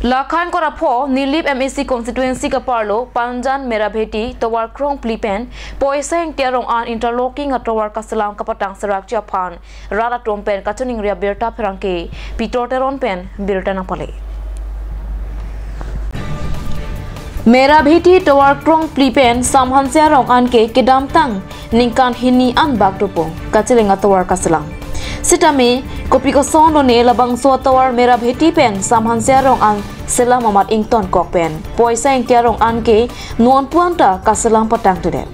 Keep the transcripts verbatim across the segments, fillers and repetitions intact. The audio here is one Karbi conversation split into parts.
Lakhan kora pho Nilip M A C constituency kaparlo Panjan Merabheti tovar krongphli pen Poisa Ingti arong an interlocking atovar kaselam kapatang serakji aphan rat atum pen kachiningri abirta pherangke Peter Teron pen birta nangpale. Merabheti tovar krongphli pen Samhanse arong an ke kedamtang ningkan hini an bak dopo kacheleng atovar kaselam. Sitame kopi koson lone labangso atovar Merabheti pen Samhanse arong an selam amat ingtonkok pen Poisa Ingti arong an ke non puan ta kaselam patangtedet.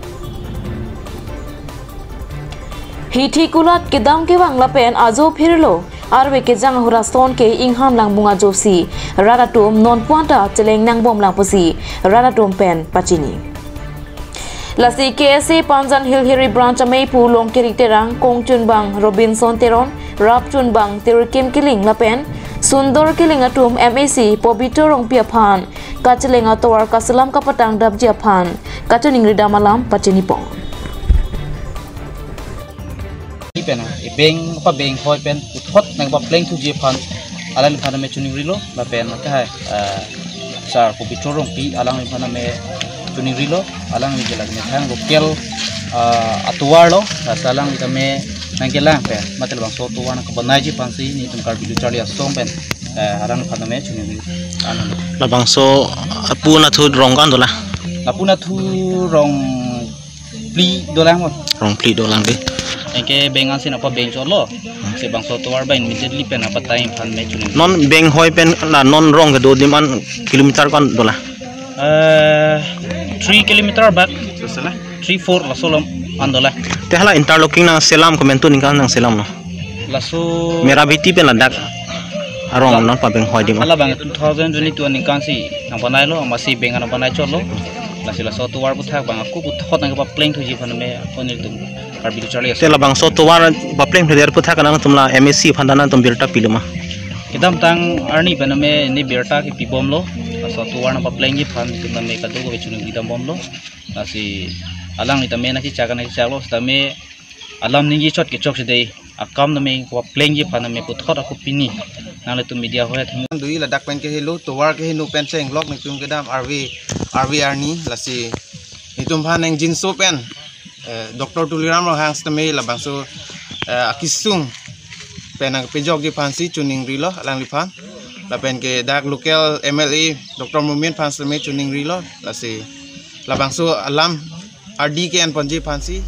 Hithi kulat kedam kevang lapen ajo phirlo arve kejang ahut ason ke inghan lang bunga josi rat atum non puan ta cheleng nangbomlang pusi rat atum pen pachini. Lasi K S A Panjan Hill Hiri Branch ameipu Longkiri Terang, kongchunbang Robinson Teron, rapchunbang Tirkim Killing lapen sundor killing atum M A C Pobitro Rongpi aphan kacheleng atovar kaselam kapatang dapji aphan kachiningri dam alam pachinipon. Pen e beng pa beng hoi pen puthot nangpapleng thuji aphan alangliphan name chiningrilo lapen ke hai, eh, sar Pobitro Rongpi alangliphan name chiningrilo, alangli ke lake methang local, eh, atovar lo, lasi alangli tame nangkelang pen mate labangso atovar nangkabanaiji aphansi nelitum Karbi Lo Charli Asong pen, eh, alangliphan name chiningri. Anu. Labangso apu nathu rong kan dola? Lapu nathu rongphli dolang mo. Rongphli dolang de. Anke beng ansi nangpabeng chotlo. Si bangso atovar beng immediately pen nangpatang aphan me chuningri. Non beng hoi pen la non rong kedo adim an kilometer kan dola? Eh, three kilometer bak. Three four laso along an dola. Te hala interlocking nangselam komantu ningkan nangselamlo? Laso Merabheti pen ladak arong non pabeng hoi adim an. Hala bang two thousand twenty-two aningkan si nangpanailo, amatsi beng nangpanai chotlo. Lasi laso atovar aputhak bang ako puthot nangpapleng thuji aphan me ako nelitum Karbi Lo Charli Asong. Te labangso atovar papleng thuji aputhak nangtum la M A C aphan nangtum birta pilo ma? Kedamtang arni pen name ne birta kepibomlo. Laso atovar nangpaplengji aphan nelitum name kadokave chiningri dambomlo. Lasi alangli tame nangkechak nangkechaklo sitame alam ningje chot kechok si dei akam name paplengji aphan name puthot ako pini nanglitum media hoi atheng. Dui ladak pen ke helo tovar ke heno pen chenglok nelitum kedam arve arve arni lasi nelitum aphan nang jinso pen, eh, Doctor Tuliram Ronghang sitame labangso, eh, akesung pen nangpejokji aphansi chiningrilo alangliphan. Lapen ke dak local M L A Doctor Momin aphan sitame chiningrilo lasi labangso alam ardi ke-enponji aphansi.